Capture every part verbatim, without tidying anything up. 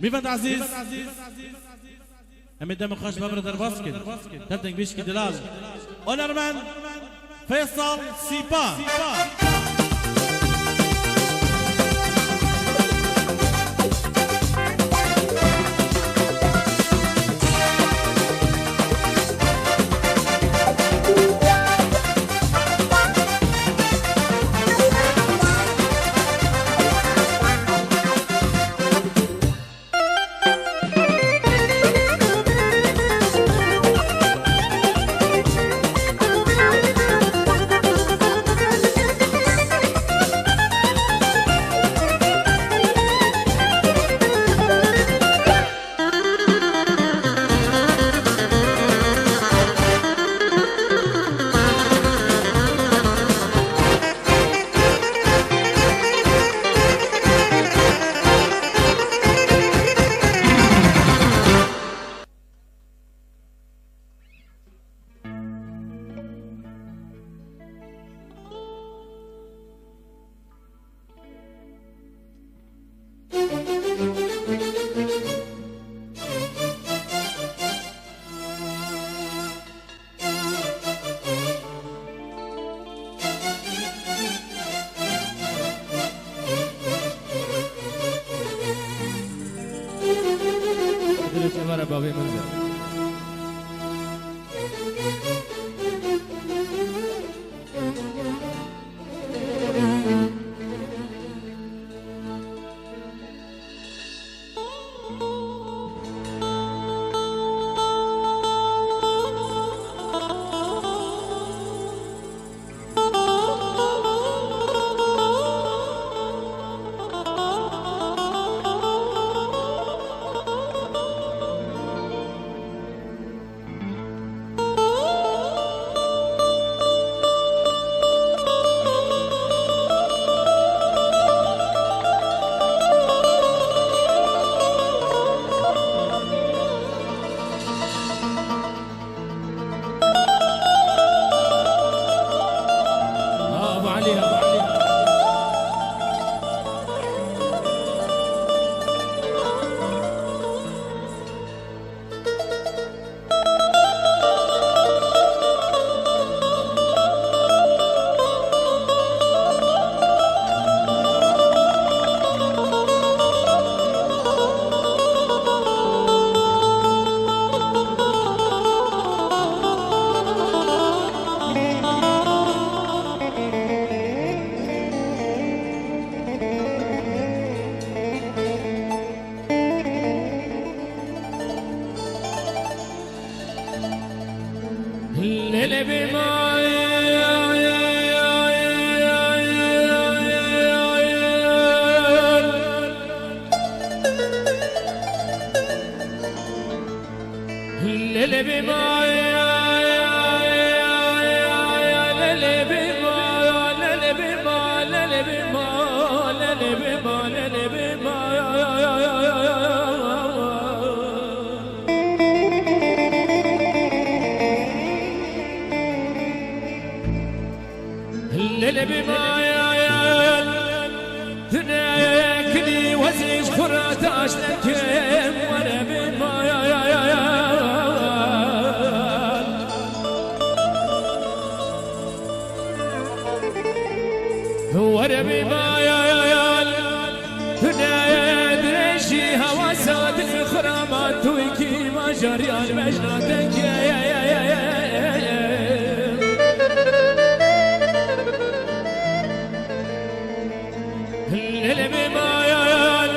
Mêvend ezîz, em ê demê xweş bevre derbas kin. Tev dengbêjkî delal. Hunermend Feysal Sîpa. Dilê te were bavê min de. Were bî mayal, tu ne dirêjî hewa sadir xiraman, tu ikî majariyan mejna dengê. Lele bî mayal,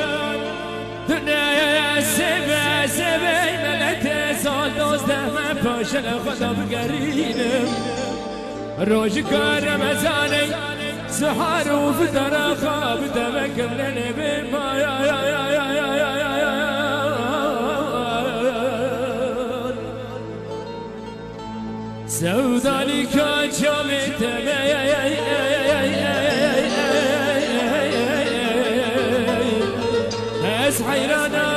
tu ne sebe, sebe, melete sal dozdeh me paşele xweda bigerînim. Rojika Remezanê sihar û fitara xwe bi te vekim lelê bê maya. Sewdalîka çavê te me ez heyrana.